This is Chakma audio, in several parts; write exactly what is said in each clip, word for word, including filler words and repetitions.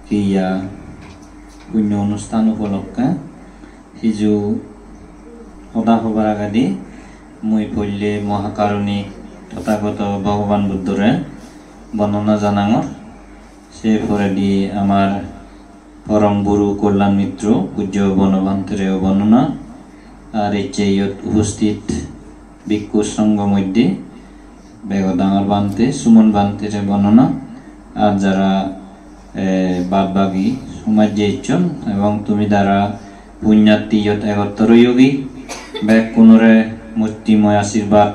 Hiya punyo onusthan upolokke hiju hoda hobar agedi mui poille Mohakarunik Tothagoto Bhogoban Buddhore bondona janangor. Se poredi amar porom guru Kolyan Mitro pujjo Bono Bhantere bondona, ar ecche iyot uposthit bhikkhu songho moddhe bego dangor bhante, Suman bhantere bondona, ar jara, eh, bad bagi somajje ecchon ebong tumi tara punyatti iyot egottor oyogi, bekkunore murtimoy ashirbad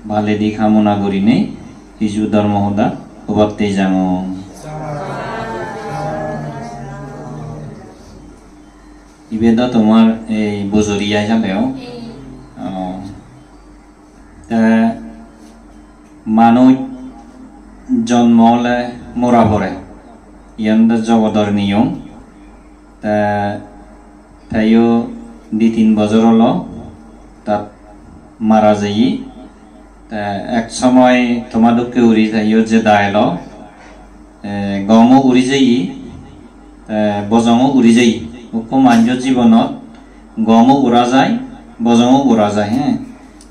baledi kamona gurinei hiju dhormo hoda hobatte jangong. Ibe do tomar ei bojori ai jadeo. Oh. Te manuj jonmo ole mora pore. Iyan do jogodor niyom. Te teyo di tin bojor olo tat mara jeye. Te ek somoy toma dokke guri te iyot jeda elo, eh, gomo uri jeye, te bojongo uri jeye. Ukko manjo jibonot gomo ura jai, bojongo ura jai, he.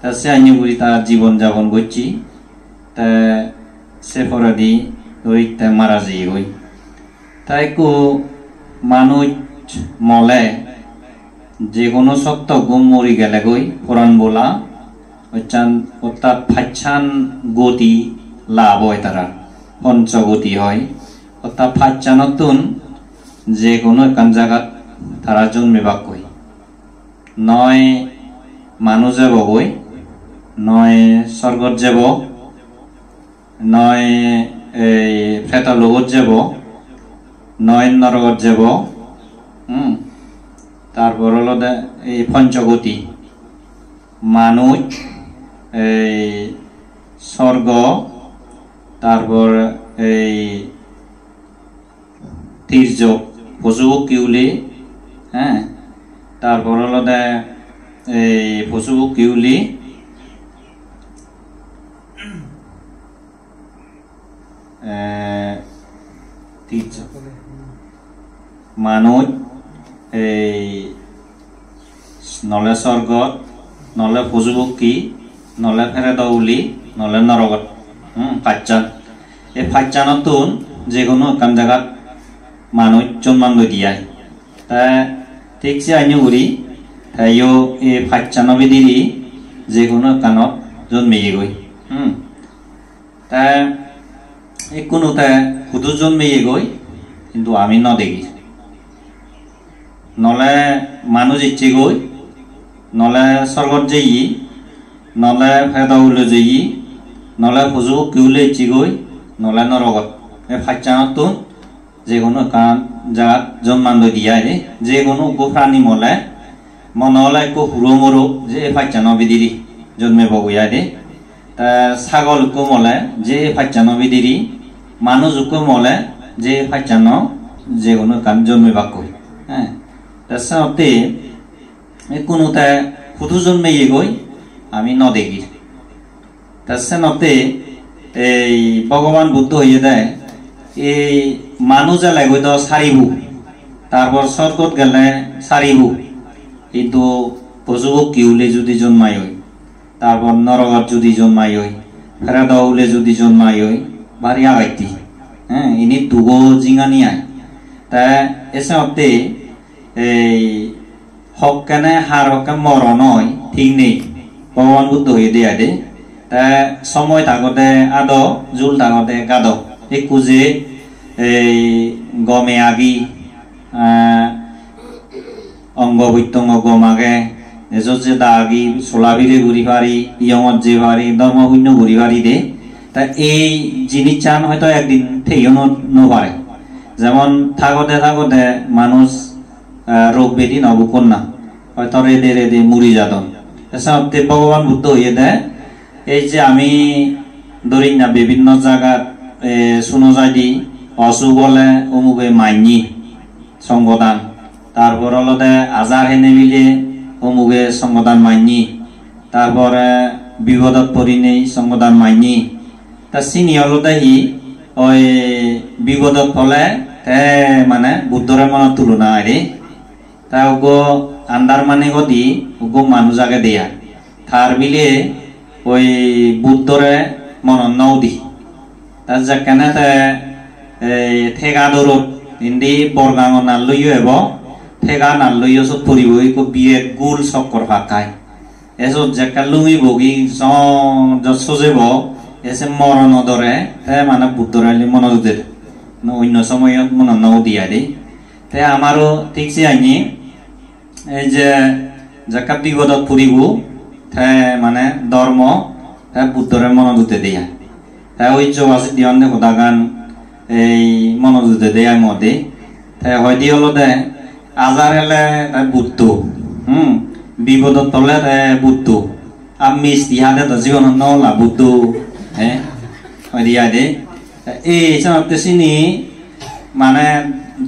Te se anyo guri ta jibon jabon gocche, te se poredi uri te mara jeyegoi. Te ekku manuj mole, je hono sotto gum mori gelegoi, poran bola, ochan, ortat pachan goti lab oi tara, poncho goti hoi, ortat pachanottun je hono ekkan jagat tara jonmebakkoi. Noi manuj ebogoi, noi sorgot jebo, noi ei peto logot jebo, noi norogot jebo, hmm? Tarpor olode ei ponchogoti, manuj, ei sorgo, tarpor ei tirjok, posu pokki uli, he? Tarpor olode ei posu pokki uli, eh, tirjok. Manuj, ei nole sorgot, nole posu pokki, nole peredo uli, nole norogot. Hmm, pachan. Ei pachanottun je hono ekkan jagat manuj jonman loi di ai. Te thik se anyo guri, teyo ei pachano bidire je hono ekkanot jonmeyegoi. Hmm. Te ikkunu te hudu jonmeyegoi, hintu ami no degir. Nole manuj ecchegoi, nole sorgot jeye, nole pedo ulo jeye, nole posu pokki ulo ecchegoi, nole norogot. Ei pachanottun je hono ekkan jagat jonman loi di ai de, je hono ekko prani mole, mone ole ekko huro moro je ei pachano bidire jonmebogoi ai de. Te sagol ekko mole je ei pachano bidire, manuj ekko mole je ei pachano je hono ekkan jonmebakkoi. He. Te senotte ikkunu te hudu jonmeyegoi ami no degir. Te senotte ei Bhogoban Buddho hoyede, ei manuj elegoi do saribu, tarpor sorgot gele saribu, hintu posu pokki ule judi jonmai oi, tarpor norogot judi jonmai oi, peredo ule judi jonmai oi, bari agatti. He, ini dugo jingani ai. Te e senotte ei hokkene har hokke moron oi, thik nei. Bhogoban Buddho hoyede ai de. Te somoy tagode ado, jul tagode gado. Ekku je ei gome agi, eh, ongo pottongo gom age, ejo jeda agi, sola pire guri pari, iyongot jei pari, dhormo punyo guri pari de. Te ei jinissan hoito ekdin theyo no, no pare. Jemon thagode thagode manuj, eh, rog bedi no bukkon na, hoito rede rede muri jadon. Te senotte Bhogoban Buddho hoyede, ei je ami dhorinna bibinno jagat, eh, suno jaide osuk ole omuge manye, songodan. Tarpor olode ajar hene bile omuge songodan manye. Tarpore bipodot porinei songodan manye. Ta sini olode hi, oi bipodot pole Te mane Buddhore monot tulona aide. Te uggo Andarmanigot di uggo manuj agede ai. Tar bile oi Buddhore monot no udi. Te jekkene te ei Thega dorot indi Borgango nalloyo ebo, Thega nalloyo sot puribo ikko biret gul sokkor pakkai. Esot jekke lungibogi jo-, jot sojebo, ese morono dore, te mane Buddhore hali monot uder. No, onno somoyot monot no udi aide. Te amaro thik se anni, ei je jekke bipodot puribo, te mane dhormo, te Buddhore monot udede ai. Te oi Joga Siddhi honde hodagan ei monot udede ai mode. Te hoide olode ajar hele te Buddho, hmm, bipodot pole te Buddho. Ar misti hade do jibonot no ola Buddho, eh? Hoide aide. Te ei senotte sini mane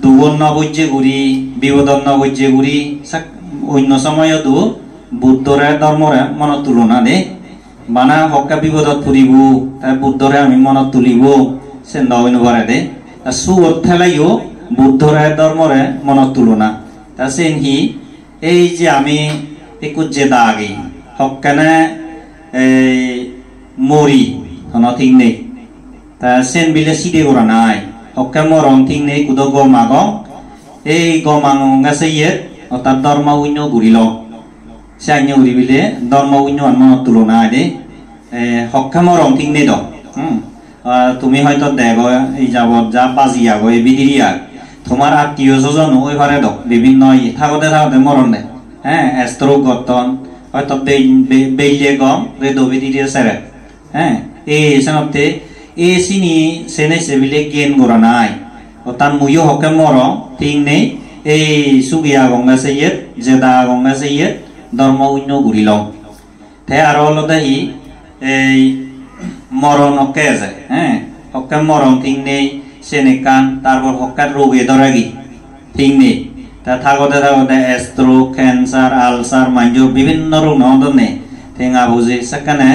dugot no bujje guri, bipodot no bujje guri, sak-, onno somoyot do Buddhore dhormore monot tulona de. Bana hokke bipodot puribo, te Buddhore ami monot tulibo, sen do oi no pare de. Te sugot theleyo Buddhore dhormore monot tulona. Te sen hi? Ei je ami ikko jeda agi, hokkene ei mori, hono thik nei. Te sen bile side gorana ai. Hokke morong thik nei, ikko do gom agong. Ei gom agonge seyet, ortat dhormo punyo gurilong. Se anye guri bile dhormo punyo an monot tulona aide. Eh, hokke morong thik nei do. Hmm. Ah, tumi hoito dego, ei jabot ja baji ago ei bidire ai. Tomar attiyo sojon oi pare do, bibinno iye thagode thagode moronde. He, stroke gotton, hoito be-, be-, belle gom, redo bidire sere. He, ei senotte, ei sini sene se bile gyan gorana ai. Ortat muiyo hokke morong thik nei, ei sugi agonge seyet, jeda agonge seyet, dhormo punyo gurilong. Te aro olode hi, ei moron hokke eje, he? Hokke moron thik nei, sen ekkan, tarpor hokke roge doregi thik nei. Te thagode thagode stroke, cancer, ulcer, manjor bibinno rog no odonne. Tenga puji sekkene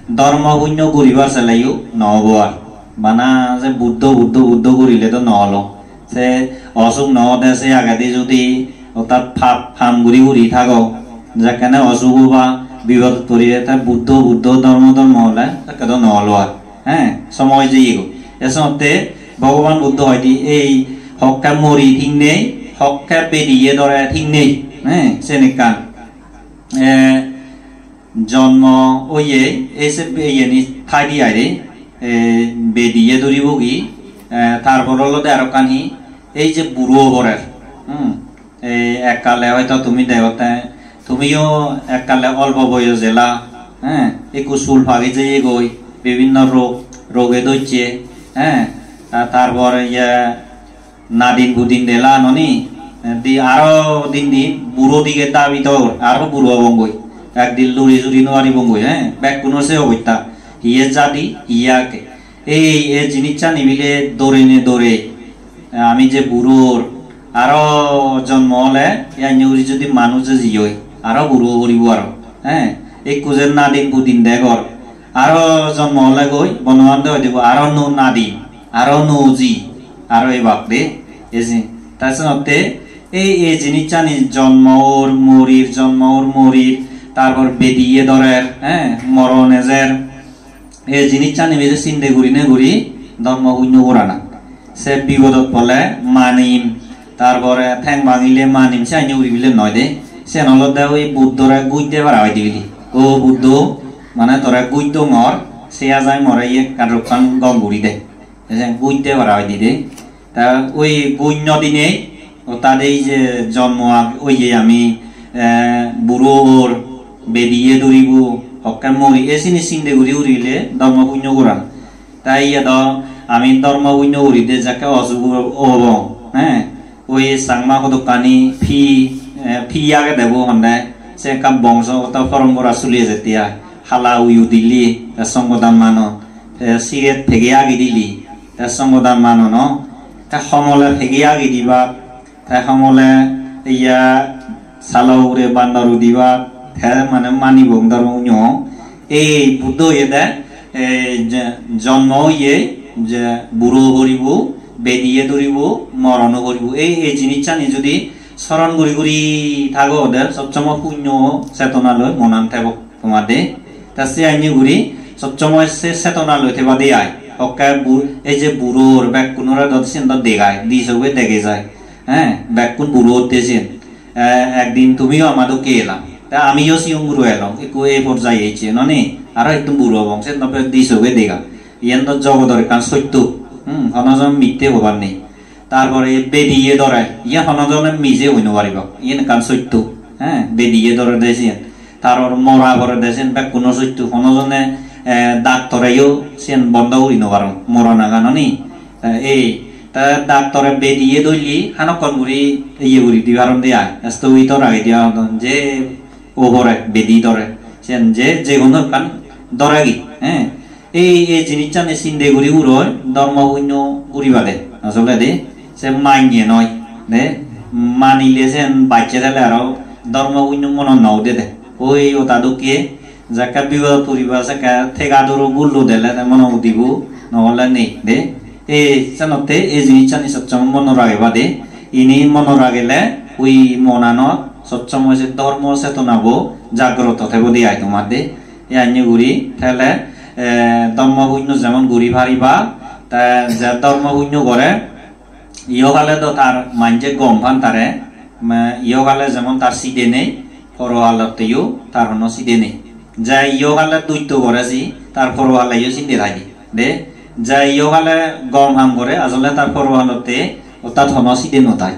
dhormo punyo guribar seleyo no obo ar. Bana je Buddho, Buddho, Buddho gurile do no olo. Se osuk no ode se agedi judi ortat pap ham guri guri thago, jekkene osuk oba bipodot poriye te Buddho, Buddho, dhormo, dhormo ole ekke do no olo ar. He, somoy jeyegoi. Esonotte Bhogoban Buddho hoide ei hokke mori thik nei, hokke bediye dore thik nei. He, sen ekkan. Eh, Jonmo oye, ei se iyeni thaide aide, eh, bediye duribogi, eh, tar por olode arokkan hi, ei je buro oborer, hmm, ei ekkale hoito tumi degotte, tumiyo ekkale olpo boyos ela, eh, ekku sul pagi jeyegoi, bibinno rog, roge docche, eh, ta-, tar por iye, nadin budin dela noni, di aro din di buro dige dabi dor, aro buro obongoi. Ekdin luri juri no paribongoi, he? Bekkunor se obosta. Hiye jadi, hiye age. Ei, ei jinissani bile dore ne dore. Ami je buror, aro jonmo ole, iyanne uri judi manuj jiyoi, aro buro poribo aro. He? Ekku je nadin budin degor, aro jonmo ole goi, Bonobhante hoi dibo, aro nuo nadin. Aro nuo ji, aro ebak de, eje. Ta senotte ei, ei jinissani jonmo or, morir, jonmo or, morir, tarpor bediye dorer, he, moron ejer. Ei jinissani bile sinde gurine guri dhormo punyo gorana. Se bipodot pole manim, tarpore theng bangile manim, se anyo guri bile noi de. Sen olode oi Buddhore guj de para hoide bile. O Buddho, mane tore guj dongor, se ajai more iye ekkan rokkan gom guri de. Te sen guj de para hoide de. Ta oi guj no dinei, o tade ei je jonmo ag-, oye ami, eh, buro or, bediye duribo, hokke mori, e sini sinde guri urile dhormo punyo goran. Ta iye do ami dhormo punyo guri de jakke osuk obong, he? Oi Changma hodokkani phi, eh, phi agede bo honne, se ekka bongsogoto porompora suli ejette ai. Hala uyu dili, te songodan mano, te siret pege agi dili, te songodan mano no, te homole pege agi diba, te homole iya salo ugure bandor udiba, te mane manibong dhormo unyo. Ei Buddho oyede, ei je-, jonmo oye, je buro poribo, bediye duribo, moron o poribo. Ei, ei jinissani judi soron guri guri thago de, sob somoy punyo chetona loi monan thebo tomar de. Ta se anni guri sob somoy se chetona loi theba de ai. Hokke bu-, ei je buror bekkunore do siyen do degai, di soge dege jai. He, bekkun buro otte siyen. Eh, ekdin tumiyo ama dokke ela. Ta amiyo sigon guro elong, ekku ei porjaye ecche, noni? Aro ekdin buro obong, siyen do di soge dega. Iyen do jogodor ekkan sotto. Hmm, hono jon mitte hobar nei. Tar pore bediye dore, iyen hono jone mije hoi no paribo. Iyen ekkan sotto. He, bediye dore de siyen. Tar pore mora pore de siyen bekkuno sotto. Hono jone, eh, daktoreyo siyen bondo guri no paron. Mora naga, noni? Eh, ei, te daktore bediye dole hanokkon guri iye guri di paron de ai. Stogito rage di paron je o pore bedi dore. Siyen je, je hono ekkan dore gi. He? Ei, ei jinissani sinde guri guroi dhormo punyo guribade. Asolede se manye noi. De, manile sen bacche thele aro dhormo punyo monot no ude de. Oi ota dokke, jekke bipodot puriba sekke thega duro gullo dele te monot udibo, no ole nei de. Ei senotte ei jinissani sob somoy monot ragebade. Ini monot ragele oi monanot sob somoy se dhormo chetonabo jagroto thebo de ai tomar de. Ei anye guri thele, eh, dhormo punyo jemon guri pariba, te je dhormo punyo gore, ihokale do tar manje gom pan tare, ma, ihokale jemon tar side nei, porohalotteyo tar hono side nei. Je ihokale dusto gore si, tar porohaleyo sinde thai de. De, je ihokale gom ham gore, asole tar porohalotte ottat hono side no thai.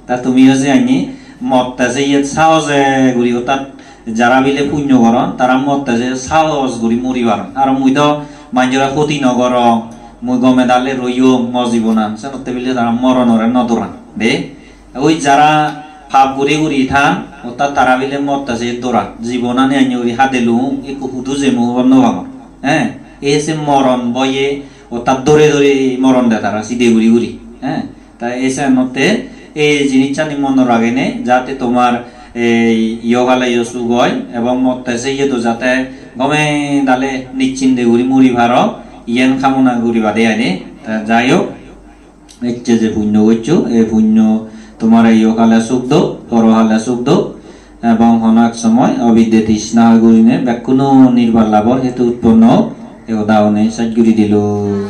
Ta tumiyo je anni motte se iyet sahose guri, ottat jara bile punyo goron, tara motte se sahos guri muri paron. Aro mui do manjore hoti no gorong, mui gome dale royong mo jibonan, senotte bile tara moronore no doran. De, oi jara pap guri guri than, ottat tara bile motte se doran. Jibonani anni guri hadelung, ekku hudu jemu hobor no pangor. He, ei se moron boye, ottat dore dore moron de tara, side guri guri. He, ta ei senotte ei jinissani monot ragenei jate tomar ei ihokaleyo suk oi ebong motte se iyedo jate gome dale nischinde guri muri paro, iyen kamona guribade ai de. Ta jai hok, ecche je punyo goccho, ei punyo tomare ihokale suk dok, porohale suk dok, ebong hono ek somoy obidde trishna hoi gurine bekkuno nirban labor hetu utponno hok, ei hoda hone sej guri dilo.